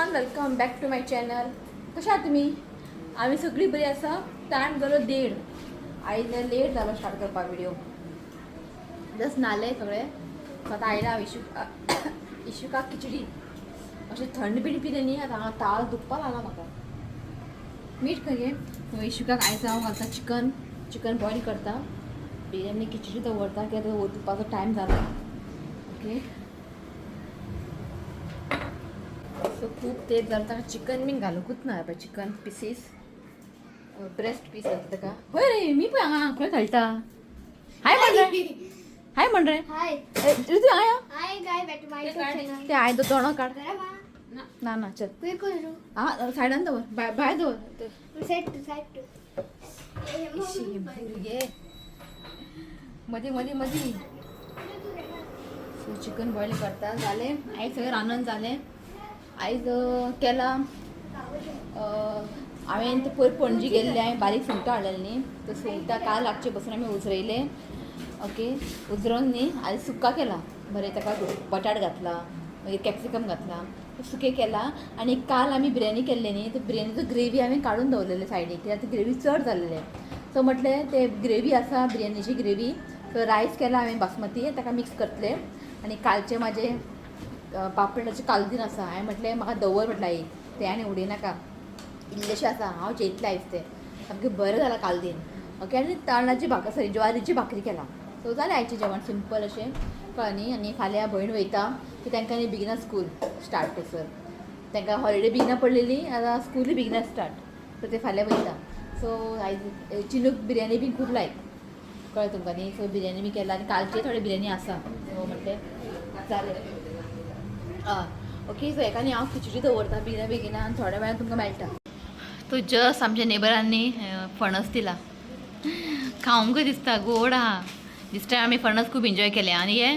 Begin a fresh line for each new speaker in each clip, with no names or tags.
Everyone, welcome back to my channel. कशा आहात तुमी? आमी सगळीं बरी आसा. टायम जालो 1:30. आयज लेट जालो स्टार्ट करपाक व्हिडिओ. जस्ट न्हाले सगळे. सो आतां आयला हांव इशुका खिचडी. अशें थंड बीन पिलें न्ही, आतां हांगा ताळ दुखपाक लागला म्हाका. मीठ खंय. सो इशुकाक आयज हांव घालता चिकन. चिकन बॉयल करता, बिर्याणी खिचडी दवरता, कित्याक वचपाचो टायम जाला. ओके, सो खूब तेज जालें. ताका चिकन बीन घालूंकूच ना. पळय, चिकन पिसीस, ब्रेस्ट पीस घालता ताका. हय रे, मी पळय हांगा खंय घालता. हाय म्हण रे, हाय म्हण रे.
हाय.
ऋतू, हाय.
Hi guys, back to my YouTube channel.
ते I दोणो काड.
गरम आ.
ना ना, चल.
क्विक करू.
हा, सायडान दवर, भायर दवर.
Side to side to.
इशी, भुरगे मदीं मदीं मदीं. सो चिकन बॉयल करता. जालें आयज सगळें रांदून जालें. आयज केलां हांवें ते पयर पणजी गेल्लें, हांवें बारीक सुंगटां हाडलेलीं न्ही, ते सुंगटां काल रातचे बसून आमी उजरयले. ओके, उजरोवन न्ही आयज सुक्का केला बरें. ताका बटाट घातला, मागीर कॅप्सिकम घातला, सुकें केलां. आनी काल आमी बिरयानी केल्ली न्ही, ते बिरयानीचो ग्रेवी हांवें काडून दवरलेले सायडीक, कित्याक ती ग्रेवी चड जाल्लें. सो म्हटलें ते ग्रेवी आसा बिरयानीची ग्रेवी, सो रायस केला हांवें बासमती, ताका मिक्स करतलें. आनी कालचें म्हाजें पापलेटाचें कालदीन आसा. हांवें म्हटलें म्हाका दवर, म्हटलें आई तें आनी उडयनाका, इल्लेशें आसा, हांव जेयतलें आयज तें. सामकें बरें जालां कालदीन. ओके, आनी तांदळाची भाकर, सॉरी, ज्वारीची भाकरी केला. सो जालें आयचें जेवण, सिंपल अशें, कळ्ळें न्ही. आनी फाल्यां भयण वयता की तांकां न्ही बेगिना स्कूल स्टार्ट थंयसर. तांकां हॉलिडे बेगिना पडलेली, आतां स्कूलय बेगिना स्टार्ट. सो ते फाल्यां वयता. सो आयज चिनूक बिरयानी बीन खूब लायक, कळ्ळें तुमकां न्ही. सो बिरयानी बी केला आनी कालचे थोडे बिरयानी आसा. सो म्हटलें जालें. हय, ओके. सो हेका न्ही हांव खिचडी दवरता बेगिना बेगिना आनी थोड्या वेळान तुमकां मेळटा. तो जस्ट आमच्या नेबरांनी फणस दिला, खावंक दिसता गोड आहा. दीस टायम आमी फणस खूब एन्जॉय केले. आनी हे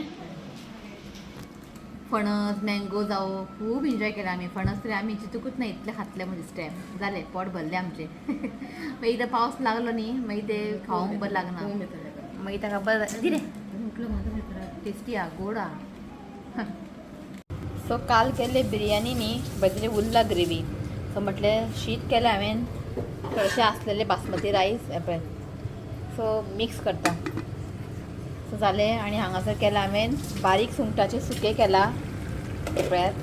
फणस, मँगो जावं, खूब एन्जॉय केले आमी. फणस तरी आमी चितूकूच ना इतले खातले म्हूण. दीस टायम जालें, पोट भरलें आमचें. मागीर एकदां पावस लागलो न्ही, मागीर ते खावंक बरें लागना. मागीर ताका बरें कितें टेस्टी आहा, गोड आहा. सो काल केल्ले बिरयानी न्ही, बदले उरला ग्रेवी. सो म्हटलें शीत केलें हांवें, थोडेशें आसलेले बासमती रायस हें पळय, सो मिक्स करता. सो जालें. आनी हांगासर केलां हांवें बारीक सुंगटाचें सुकें केलां. हें पळयात,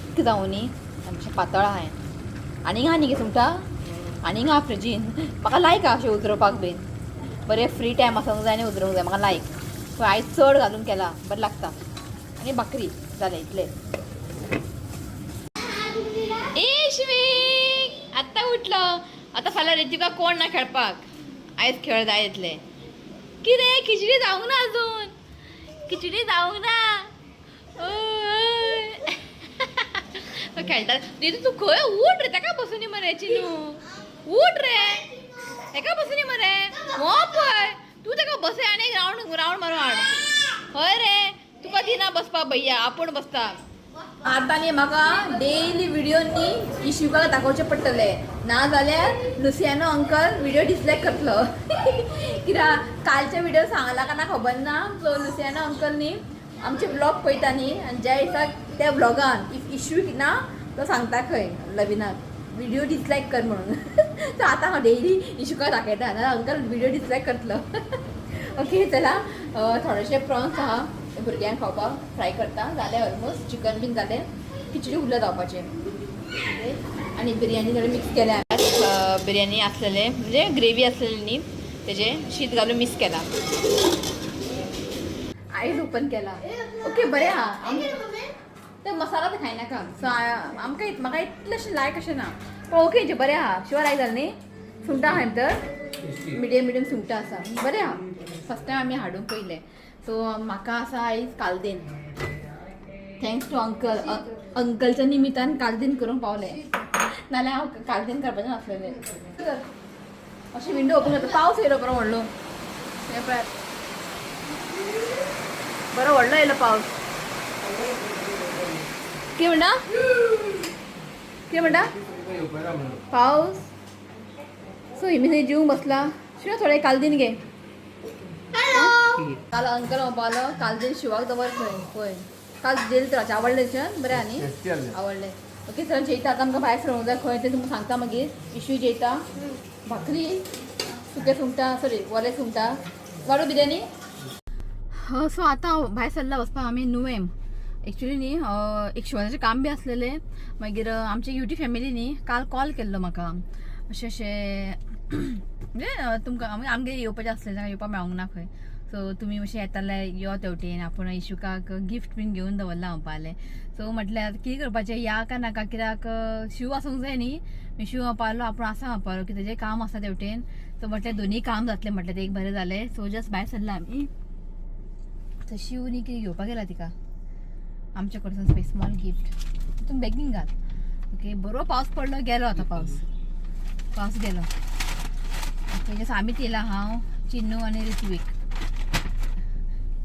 कितें जावं न्ही, आमचें पातळ आहा हें. आनीक आहा न्ही गे सुंगटां, आनीक आहा फ्रिजीन. म्हाका लायक आहा अशें उजरोवपाक बीन. बरें फ्री टायम आसूंक जाय आनी उजरोवंक जाय, म्हाका लायक. सो आयज चड घालून केला, बरें लागता. आनी भाकरी, जालें इतलें. ए श्वीक, आत्तां उठलो. आतां फाल्यां ऋतिका कोण ना खेळपाक, आयज खेळ जाय येतले. कितें खिचडी जावंक ना अजून? खिचडी जावंक ना? ओय. तो खेळटा. रितू, तूं खंय? उठ रे, ताका बसूनी मरे. चिनू, उठ रे, ताका बसूनी मरे. हो पळय, तूं ताका बसय आनी रावंड रावंड मारून हाड. हय रे, तुका दिना बसपाक भैया, आपूण बसता. आतां न्ही म्हाका डेली व्हिडिओ न्ही इशुकाक दाखोवचें पडटलें, ना जाल्यार लुसियानो अंकल व्हिडिओ डिसलायक करतलो. कित्याक कालचे व्हिडिओ सांगला का ना खबर ना. सो लुसियानो अंकल न्ही आमचे ब्लॉग पळयता न्ही, आनी ज्या दिसाक त्या ब्लॉगान if इशू ना, तो सांगता खंय लविनाक व्हिडिओ डिसलायक कर म्हणून. सो आतां हांव डेली इशुकाक दाखयता, ना अंकल व्हिडिओ डिसलायक करतलो. ओके, चला, थोडेशे प्रॉन्स आहा, ते भुरग्यांक खावपाक फ्राय करता. जालें ऑलमोस्ट, चिकन बीन जालें, खिचडी उरल्या जावपाचें. ओके, आनी बिरयानी थोडे मिक्स केल्या. बिरयानी आसलेले, म्हणजे ग्रेवी आसलेली न्ही, तेजे शीत घालून मिक्स केला. आयज ओपन केला. ओके, बरें आहा. ते मसाला ते खायनाका. सो आमकां म्हाका इतलें लायक अशें ना, पण ओके जे बरें आहा. शुअर आयज जालें न्ही. सुंगटां आहा भितर, मिडियम मिडियम सुंगटां आसा, बरें आहा. फर्स्ट टायम आमी हाडूंक पयलें. सो म्हाका आसा आयज कालदीन. Thanks to uncle. अंकलच्या निमित्तान कालदीन करूंक पावलें, नाल्यार हांव कालदीन करपाचें नासलेलें. अशें विंडो ओपन करता. पावस येयलो बरो व्हडलो. हें पळयात, बरो व्हडलो येयलो पावस. कितें म्हणटा? कितें म्हणटा? पावस. सो हिमी थंय जेवंक बसला. शिवा, थोडें कालदीन घे.
हॅलो.
काल अंकल म्हणपालो कालदीन शिवाक दवर खंय. पळय, काल जेल तर आवडलें. बरें आहा न्ही?
टेस्टी आसलें.
आवडलें. ओके चल जेयता आतां आमकां भायर सरूंक जाय खंय तें तुमकां सांगता मागीर. इशू जेयता भाकरी, सुके सुंगटां, सॉरी वोले सुंगटां, वाडू बिर्याणी. सो आतां भायर सरला वचपाक आमी नुवेम. एक्चुली न्ही एक शिवाजाचें काम बी आसलेलें. मागीर आमची युटी फॅमिली न्ही काल कॉल केल्लो म्हाका, अशें अशें म्हणजे तुमकां आमगेर येवपाचें आसलें, तांकां येवपाक मेळोंक ना खंय. सो तुमी अशें येताले यो तेवटेन, आपूण इशुकाक गिफ्ट बीन घेवन दवरलां म्हणपालें. सो म्हटल्यार आतां कितें करपाचें, या काय नाका, कित्याक शिव आसूंक जाय न्ही. शिव म्हणपालो आपूण आसा म्हणपालो की तेजें काम आसा तेवटेन. सो म्हटलें दोनीय काम जातलें म्हटलें, तें एक बरें जालें. सो जस्ट भायर सरला आमी. सो शिव न्ही कितें घेवपाक गेला तिका आमच्या कडसून स्मॉल गिफ्ट. तितून बेगीन घाल. ओके, बरो पावस पडलो, गेलो आतां पावस, पावस गेलो. ओके, जस्ट आमीच येयला, हांव, चिन्नू आनी ऋत्वीक.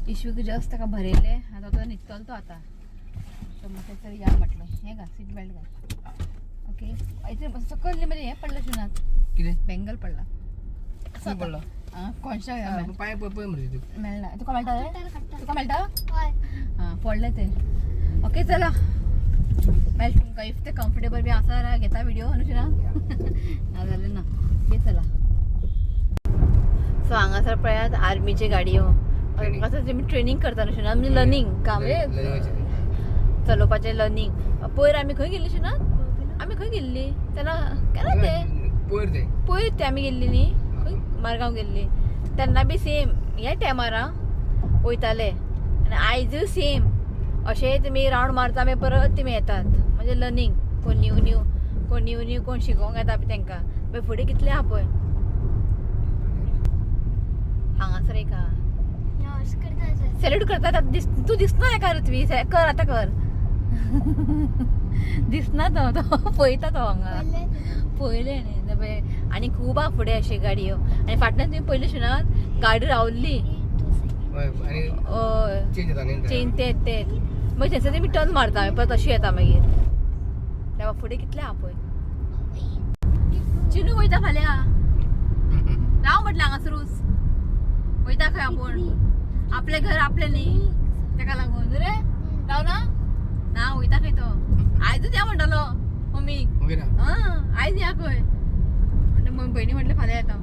इशूक जस्ट ताका भरयलें, आतां तो न्हिदतलो तो आतां. सो म्हटलें चल या म्हटलें. हें घाल, सीट बेल्ट घाल. ओके, इतलें सकयल न्ही मरे हें पडलें शिवनाथ.
कितें?
बेंगल पडला.
खंय पडलो?
आं, कोणशा.
पांय पळय पळय मरे तूं.
मेळना तुका? मेळटा रे? तुका मेळटा?
हय.
आं, पडलें तें. ओके, चला मेळटा तुमकां. If ते कम्फर्टेबल बी आसा जाल्यार घेता व्हिडिओ न्हू ना, ना जाल्यार ना. ओके, चला. सो हांगासर पळयात आर्मीचे गाडयो.
Training.
आतां तुमी ट्रेनींग करता न्हू शिना, म्हणजे लर्नींग काम म्हणजे चलोवपाचें लर्नींग. पयर आमी खंय गेल्ली शिना? आमी खंय गेल्ली तेन्ना? केन्ना तें?
पयर ते.
पयर ते आमी गेल्ली न्ही खंय, मारगांव गेल्ली तेन्ना बी सेम ह्या टायमार वयताले आनी आयजूय सेम अशें तुमी रावंड मारता, मागीर परत तुमी येतात. म्हणजे लर्नींग कोण न्यू न्यू, कोण न्यू न्यू, कोण शिकोवंक येता तांकां. मागीर फुडें कितलें आहा पळय हांगासर एक आहा.
अशें करता अशें.
सॅल्यूट करता आतां. दिस तूं दिसना एका ऋत्वी, कर आतां कर. दिसना तो, तो पळयता तो हांगा.
पडलें तें.
पळयलें न्ही पळय. आनी खूब आहा फुडें अशी गाडयो आनी फाटल्यान तुमी पयलें शिनात गाडी रावल्ली.
एक, two second.
हय, आनी
हय.
चेंज जाता न्ही.
चेंज तें तें मागीर थंयसर तेमी टर्न मारता, मागीर परत अशी येता. मागीर तेवा फुडें कितलें आहा पळय. चिनू वयता फाल्यां, राव म्हटलें हांगासरूच. वयता खंय आपूण, आपलें घर आपलें न्ही, तेका लागून रे. राव ना ना, वयता खंय तो. आयजूच या म्हणटालो मम्मीक.
मागीर
आं, आयज या खंय म्हणटा. मम्मी भयणी म्हटलें फाल्यां येता,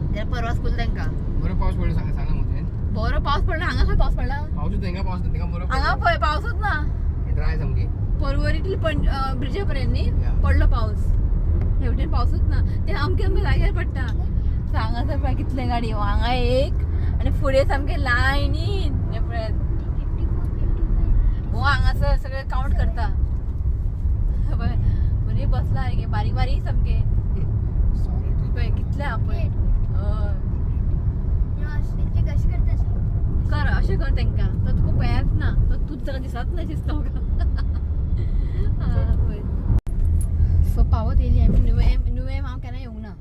जाल्यार परवा स्कूल तांकां.
बरो पावस पडलो, सांग सांगा मरे.
बरो पावस पडला हांगा. खंय पावस पडला?
पावसूच तेंका, पावस तेंका बरो.
हांगा पळय पावसूच ना.
ड्राय सामकी.
पर्वरीतली पण ब्रिजा पर्यंत न्ही
Yeah.
पडलो पावस, हेवटेन पावसूच ना. ते आमके आमके जाग्यार पडटा. सो हांगासर पळय कितले गाडयो हांगा एक आनी फुडें सामके लायनीन हे पळयात.
54, 55.
हो, हांगासर सगळे कावंट करता पळय. बरी बसला सारके बारीक बारीक सामके. पळय कितले आहा पळय. हय.
अशें ते कशें करता अशें.
कर अशें कर तांकां. तो तुका पळयात ना, तो तूं ताका दिसत ना, दिसता म्हाका. पळय. सो पावत येयली आमी नुवेम. नुवेम हांव केन्ना येवंक ना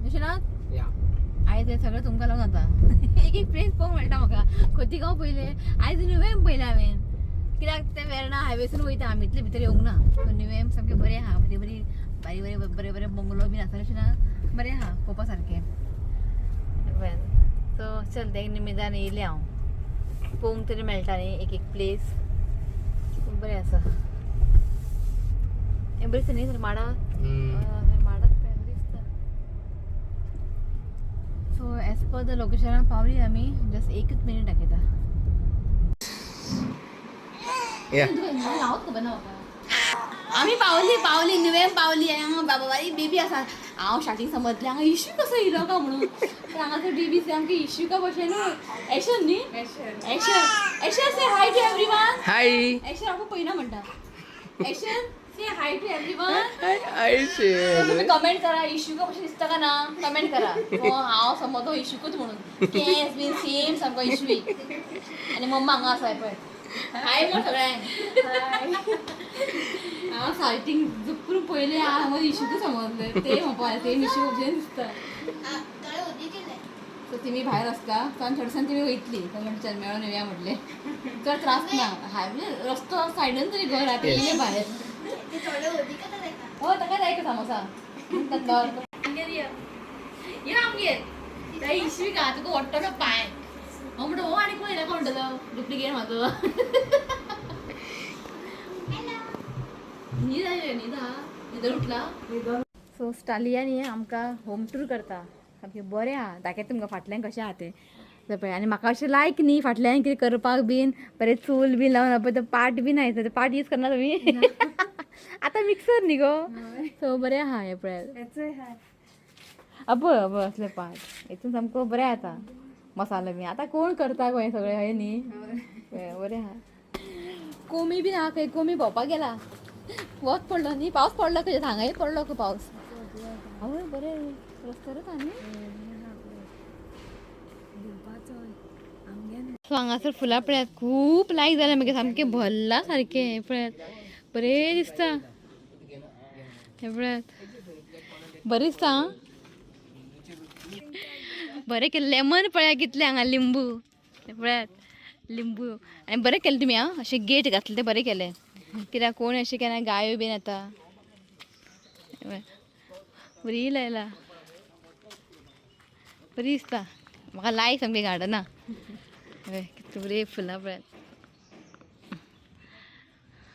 अशें ना.
या.
आयज हें सगळें तुमकां लागून जाता. एक एक प्लेस पळोवंक मेळटा म्हाका. खोतीगांव पयलें, आयज नुवेम पयलें हांवें, कित्याक तें वेर्णा हायवेसून वयता आमी, इतले भितर येवंक ना. सो नुवेम सामकें बरें आहा, बरी बरी बारीक बारीक बरे बरे बंगलो बीन आसा अशें ना, बरें आहा पळोवपा सारकें. सो चल, ते निमितान येयलें हांव, पळोवंक तरी मेळटा न्ही एक एक प्लेस. बरें आसा हें, बरें दिसता न्ही माडा. माडात बरें दिसता. सो एज पर the लोकेशनार पावली आमी, जस्ट एकच मिनीट दाखयता.
या.
हांवच खबर ना म्हाका. आमी पावली, पावली नुवें पावली. हांगा बाबा बारीक बेबी आसा. हांव स्टार्टींग समजलें हांगा इशू कसो येयलो काय म्हणून, पण हांगासर बेबी सामकी इशुका भशेन. एशन न्ही, एशन. एशन, say hi to everyone.
Hi.
एशन आपूण पळयना म्हणटा. एशन, say hi to everyone.
हाय.
तुम्ही कमेंट करा, इशुका भशेन दिसता का ना, कमेंट करा. हो, हांव समजतो इशुकूच म्हणून. केंस बीन सेम सामको इशवी. आनी मम्मा हांगा आसा पळय, हाय म्हण सगळ्यांक. हांव स्टार्टींग झुकून पयलें हांव इशुकूच समजलें, ते म्हणपा सेम इशू भशेन दिसता.
थोडे उदीक केले.
सो तिमी भायर आसता कारण थोडेसान तिमी वयतली. तो म्हणटा चल मेळोन येवया म्हटलें, चड त्रास ना हाय, म्हणजे रस्तो सायडीन तरी घर आहा, ते येयले भायर.
ते थोडे उदीक येता ताका.
हो, ताका जाय का सामोसा. आमगेर यो, यो आमगेर. त्या इशवी का तुका ओडटलो पांय. हांव म्हणटा हो आनी कोण येयला म्हणटलो डुप्लिकेट म्हाजो. न्हीद आयली, न्हीद आहा, न्हिदोन उठला. सो स्टालिया न्ही आमकां होम टूर करता. सामकें बरें आहा. दाखयता तुमकां फाटल्यान कशें आहा तें. पळय, आनी म्हाका अशें लायक न्ही फाटल्यान कितें करपाक बीन. बरें चूल बीन लावन, पळय तो पाट बीन आहा, ते पाट यूज करना तुमी आतां, मिक्सर न्ही गो. सो बरें आहा हें पळयात. अबय अबय, असले पाट हितून सामको बरें जाता मसालो बी. आतां कोण करता गो हें सगळें, हय न्ही? हय, बरें आहा. कोमी बीन आहा खंय? कोमी भोंवपाक गेला. वत पडलो न्ही, पावस पडलो खंय, हांगाय पडलो खंय पावस. आवय, बरें रस्त्यारूच आहा न्ही. सो हांगासर फुलां पळयात, खूब लायक जालें मागीर, सामकें भरलां सारकें. हें पळयात, बरें दिसता. हें पळयात, बरें दिसता आं. बरें केलें. लेमन पळया कितलें हांगा, लिंबू. हें पळयात लिंबू. आनी बरें केलें तुमी आं, अशें गेट घातलें तें बरें केलें, कित्याक कोण अशें केन्ना गायो बीन येता. हें पळय, बरी लायला, बरी दिसता. म्हाका लायक सामकें गार्डना. हय, कितली बरी फुलां पळयात.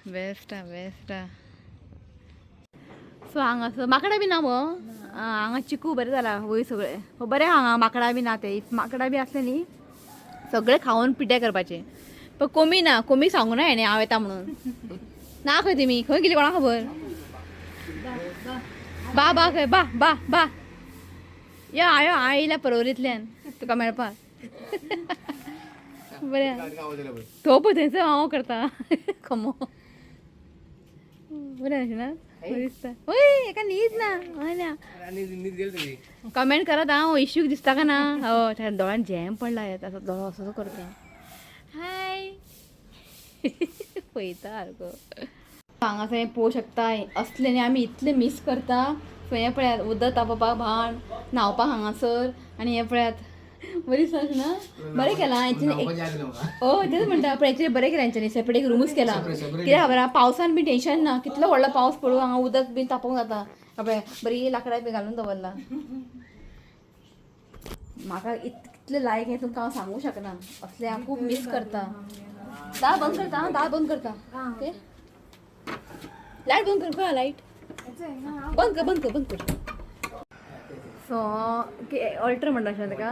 बेस्ट आहा, बेस्ट आहा. सो हांगासर माकडां बी ना मगो? हांगा चिकू बरें जाला वयर सगळें. हो, बरें, हांगा माकडां बी ना. ते माकडां बी आसले न्ही, सगळें खावन पिड्ड्यार करपाचें. पण कोमी ना, कोमी सांगू ना हेणें हांव येता म्हणून. ना खंय तेमी, खंय गेली कोणाक खबर. बा बा, खंय बा बा बा. यो आयो, आयला परवरींतल्यान तुका मेळपाक. बरें, तो पळय थंयसर हांव करता खमो. बरें अशें ना, बरें दिसता. वय, एका न्हीद ना, हय ना?
आनी न्हीद गेली तुजी.
कमेंट करात हांव इश्यूक दिसता का ना. हय, ताच्या दोळ्यान जॅम पडला, येता असो दोळो असो असो करता. हाय, पळयता सारको. हांगासर हें पळोवंक शकता, असलें न्ही आमी इतलें मीस करता. सो हें पळयात, उदक तापोवपाक भाण, न्हांवपाक हांगासर. आनी हें पळयात, बरी दिसता ना? बरें केलां हेंच्यांनी.
न्हांवपाक जाय आसलें म्हाका.
ओ, तेच म्हणटा, पण हेचेर बरें केलें हेंच्यांनी, सेपरेट एक रुमूच केला.
Separate, separate.
कित्याक खबर आहा, पावसान बी टेंशन ना. कितलो व्हडलो पावस पडूं, हांगा उदक बी तापोवंक जाता. पळय, बरी लांकडां बी घालून दवरला. म्हाका इतलें लायक हें तुमकां हांव सांगूंक शकना. असलें हांव खूब मीस करता. दार बंद करता आं, दार बंद करता. ओके, लायट बंद कर. खंय लायट? बंद कर, बंद कर, बंद कर. सो ऑल्टर म्हणटा अशें ताका.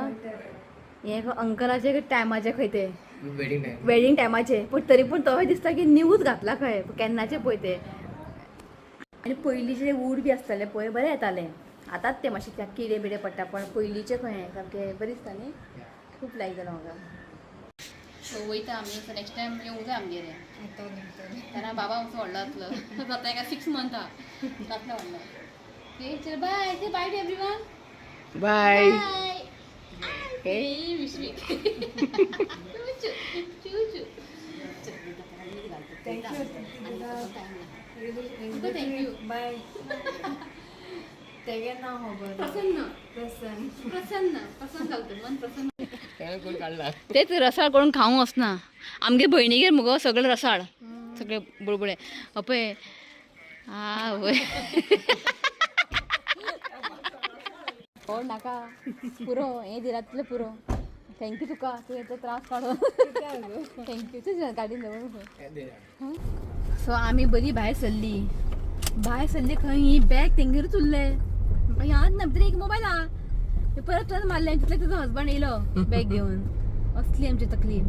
हें अंकलाचे टायमाचे खंय ते.
Wedding time.
वेडिंग टायमाचे, पूण तरी पूण तोय दिसता की न्यूज घातला खंय, केन्नाचे पळय ते. आनी पयलींचे वूड बी आसताले पळय, बरें येताले. आतांच ते मातशे कित्याक किडे बिडे पडटा, पण पयलींचे खंय सामके बरें दिसता न्ही. खूब लायक जालो म्हाका. सो वयता आमी. सो नेक्स्ट टायम येवंक जाय आमगेर. तेन्ना बाबा असो व्हडलो जातलो. आतां एका 6 मंथ आहा, जातलो व्हडलो. ओके, चल, बाय बाय टू एवरीवन.
बाय.
बाय. हे विश्विक, चूचू चूचू. Thank you, thank you.
बाय. तेगे नांव खबर.
प्रसन्न.
प्रसन्न.
प्रसन्न, प्रसन्न जाता मन प्रसन्न.
त्याने कोण काढला?
तेच रसाळ कोण खावंक वचना. आमगे भयणीगेर मुगो सगळे रसाळ, सगळे बुळबुळे. अपय आ वय, हो नाका, पुरो हें दिला तितलें पुरो. Thank you तुका, तूं येतो त्रास काडून. Thank you. तुज्या गाडीन दवर. सो आमी बरी भायर सरली. भायर सरली खंय, ही बॅग तेंगेरूच उरलें. म्हाका याद ना, भितर एक मोबायल आहा. ते परत परत मारलें, तितले तुजो हजबंड येयलो बॅग घेवन. असली आमची तकली.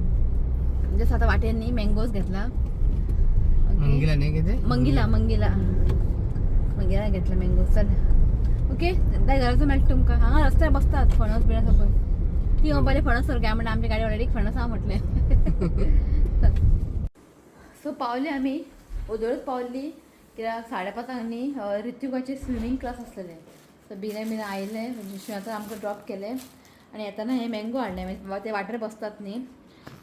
जसं आतां वाटेन न्ही मँगोज घेतला.
मंगीला नाही किती.
मंगिला, मंगिला, मंगिला घेतला मँगो. चल, ओके, घराचो मेळटा तुमकां. हांगा रस्त्यार बसतात फणस बिणस. पळय, ती म्हणपाली फणस सर काय म्हणटा, आमच्या गाडी ऑलरेडी फणस आहा म्हटलें. सो पावले आमी, ओदोळच पावली, कित्याक 5:30 न्ही ऋत्विकाचे स्विमींग क्लास आसलेले. सो बेगीन बेगीन आयले, विश्वनाथान आमकां ड्रॉप केले आनी येताना हे मँगो हाडले. मागीर ते वाटेर बसतात न्ही.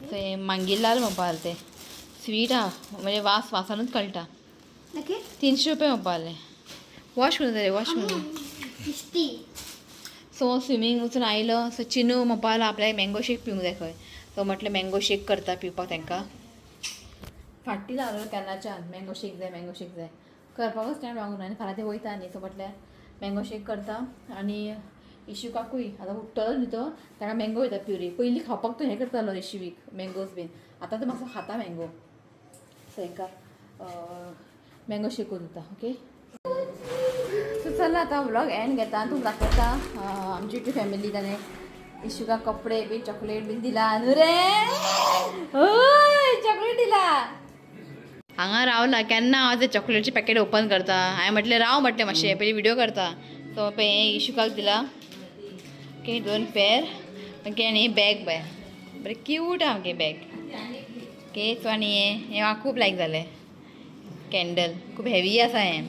सो हे मांगिलाल म्हणपा ते स्वीट आहा, म्हणजे वास वासानूच कळटा.
नक्की.
300 रुपया म्हणपा. वॉश करून जाय, वॉश करून.
फिफ्टी.
सो स्विमींग वचून आयलो. सो चिनू म्हणपा लागलो आपल्याक मँगो शेक पिवंक जाय खंय. सो म्हटलें मँगो शेक करता पिवपाक तांकां. फाटी लागलो केन्नाच्यान, मँगो शेक जाय, मँगो शेक जाय. करपाकूच टायम लागूंक ना. आनी फाल्यां ते वयता न्ही. सो म्हटल्यार मँगो शेक करता. आनी इशू काकूय आतां उठ्ठलो न्ही, तो ताका मँगो वयता प्युरी. पयलीं खावपाक तो हें करतालो इशूवीक मँगोज बीन, आतां तो मातसो खाता मँगो. सो हेका मँगो शेकूच दिता. ओके, सो चला आतां व्लॉग एंड घेता आनी तुमकां दाखयता आमची ती फॅमिली. ताणें इशुका कपडे बीन चॉकलेट बीन दिला न्हू रे. हय, चॉकलेट दिला. हांगा रावला केन्ना हांव ते चॉकलेटचे पॅकेट ओपन करता. हांवें म्हटलें राव म्हटलें मातशें पयलीं व्हिडियो करता. सो पळय हें इशुकाक दिला. ओके, दोन पेर. ओके, आनी बॅग पळय बरें क्यूट आहा आमगे बॅग. ओके, सो आनी हें हें म्हाका खूब लायक जालें कॅन्डल, खूब हेवी आसा हें.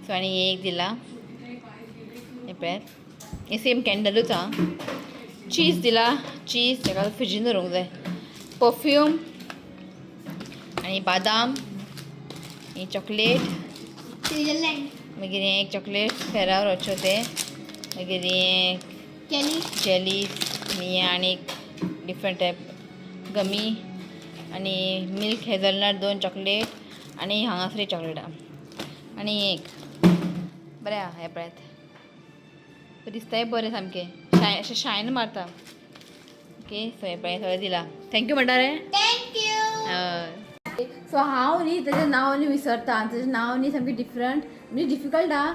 सो आनी हें एक दिला, हें पळयात, हें सेम कॅन्डलूच आहा. चीज दिला, चीज ताका फ्रिजीन दवरूंक जाय. परफ्यूम आनी बादाम, ही चॉकलेट.
स्विट्झर्लंड.
मागीर हें एक चॉकलेट फेरार वच्यो तें. मागीर हें
जेली.
जेली आनी हें आनी एक डिफरंट टायप गमी आनी मिल्क हेजलनट दोन चॉकलेट आनी हांगासर एक चॉकलेट आहा आनी एक बरें आहा. हें पळयात, दिसताय बरें सामकें शाय अशें शायन मारता. ओके, सो हें पळय सगळें दिलां. Thank you म्हणटा रे.
Thank you.
हय. सो हांव न्ही तेजें नांव न्ही विसरता आनी तेजें नांव न्ही सामकें डिफरंट म्हणजे डिफिकल्ट आहा,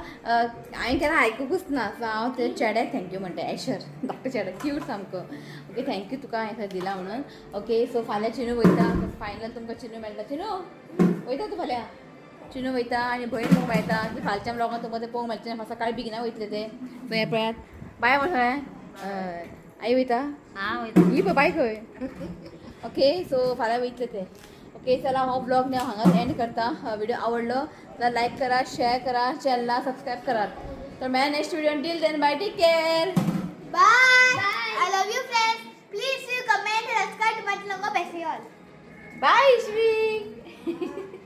हांवें केन्ना आयकुकूच ना. सो हांव ते चेड्याक thank you म्हणटा, एशर धाकटो चेडो क्यूट सामको. ओके, thank you तुका हें सगळें दिलां म्हणून. ओके, सो फाल्यां चिनू वयता, फायनल तुमकां चिनू मेळटा. चिनू वयता तूं फाल्यां? चिनू वयता आनी भयण पळोवंक मेळटा. फालच्या ब्लॉगान तुमकां तें पळोवंक मेळचें ना, सकाळीं बेगिना वयतलें तें. सो हें पळयात, बाय म्हण सगळें. हय, आई वयता. ही पळय बाय खंय. ओके, सो फाल्यां वयतले ते. ओके, चला हो ब्लॉग न्ही हांव हांगाच एंड करता. व्हिडिओ आवडलो जाल्यार लायक करा, शेअर करा, चॅनला सबस्क्राईब करात. तर मेळया next video. Till then, bye, take care.
Bye. I love you friends. Please you comment, subscribe to my channel. Bye.
Bye Ishvi.